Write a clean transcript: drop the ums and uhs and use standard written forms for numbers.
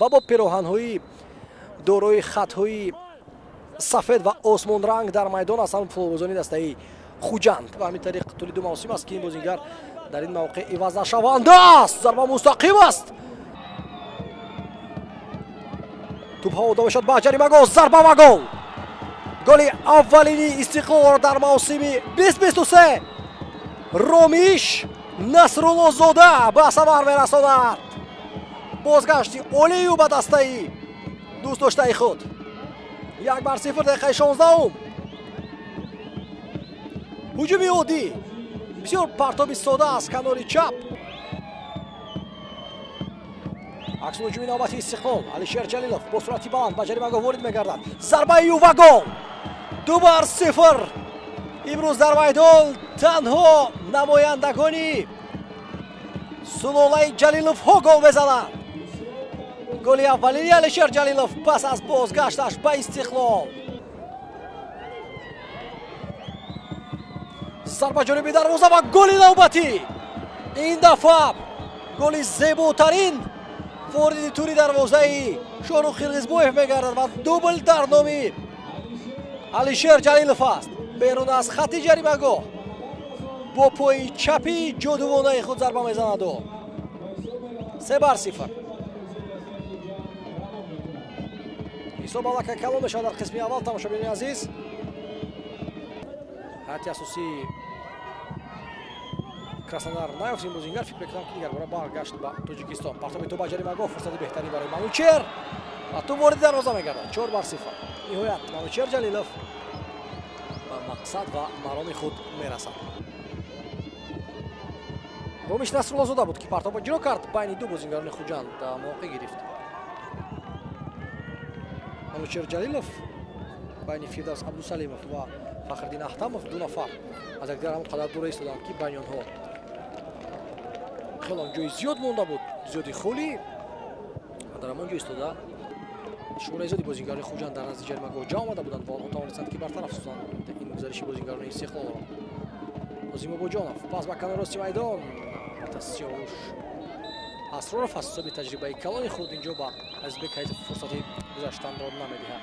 Ва бо пироҳанҳои дорои хатҳои сафед ва осмонранг дар майдон ҳастанд футболбозони дастаи Хуҷанд. Ва ҳамин тариқ тӯли ду мавсим аст, ки ин бозингар дар ин мавқеъ иваз нашаванда аст. Зарба мустақим аст. Тӯп ҳаво мешавад ба ҷаримагоҳ, зарба ва гол. Голи аввалини Истиқлолро дар мавсими 2023 Ромиш Насруллозода ба самар мерасонад. Бозгашти олию ба дастаи дӯстдоштаи худ. 1-0, дақиқаи 16. Ҳуҷуми оддӣ, бисёр партоби сода аз канори чап. Аксун ҳуҷуми навбати Истиқлол. Алишер Ҷалилов бо суръати баланд ба ҷаримагоҳ ворид мегардад. Зарбаи ӯ ва гол. 2-0. Имрӯз дар майдон танҳо намояндагони сулолаи Ҷалиловҳо гол мезананд. Голи аввалини Алишер Ҷалилов пас аз бозгашташ ба Истиқлол. Зарба ҷониби дарвоза ва голи навбатӣ. Ин дафъа голи зеботарин вориди тури дарвозаи Шоҳрух Қирғизбоев мегардад ва дубл дар номи Алишер Ҷалилов аст. Берун аз хати ҷаримагоҳ бо пои чапи ҷодувонаи худ зарба мезанад ӯ. 3-0. Ҳисоб аллакай калон мешавад дар қисми аввал, тамошобинони азиз. Ҳайати асосии Краснодар наёфт ин бозингар, фикр мекунам, ки дигарбора баргашт ба Тоҷикистон. Партоби тӯп ба ҷаримагоҳ, фурсати беҳтарин барои Манучер ва тӯп вориди дарвоза мегардад. 4-0. Ниҳоят Манучер Ҷалилов ба мақсад ва мароми худ мерасад. Ромиш Насруллозода буд, ки партобро иҷро кард, байни ду бозингарони Хуҷанд мавқеъ гирифт. Манучер Ҷалилов байни Фирдавс Абдусалимов ва Фахриддин Аҳтамов, ду нафар аз якдигар ҳамон қадар дура истоданд, ки байни онҳо хеле ҷои зиёд монда буд, зиёди холӣ, ва дар ҳамон ҷо истода шумораи зиёди бозингарони Хуҷанд дар назди ҷаримагоҳ ҷамъ омада буданд ва онҳо тавонистанд, ки бартараф созанд ин гузариши бозингарони Истиқлолро. Нозим Бобоҷонов пас ба канори рости майдон, Сиёвуш Асроров аз ҳисоби таҷрибаи калони худ инҷо ба Азизбек Ҳайзов фурсати гузаштанро намедиҳад.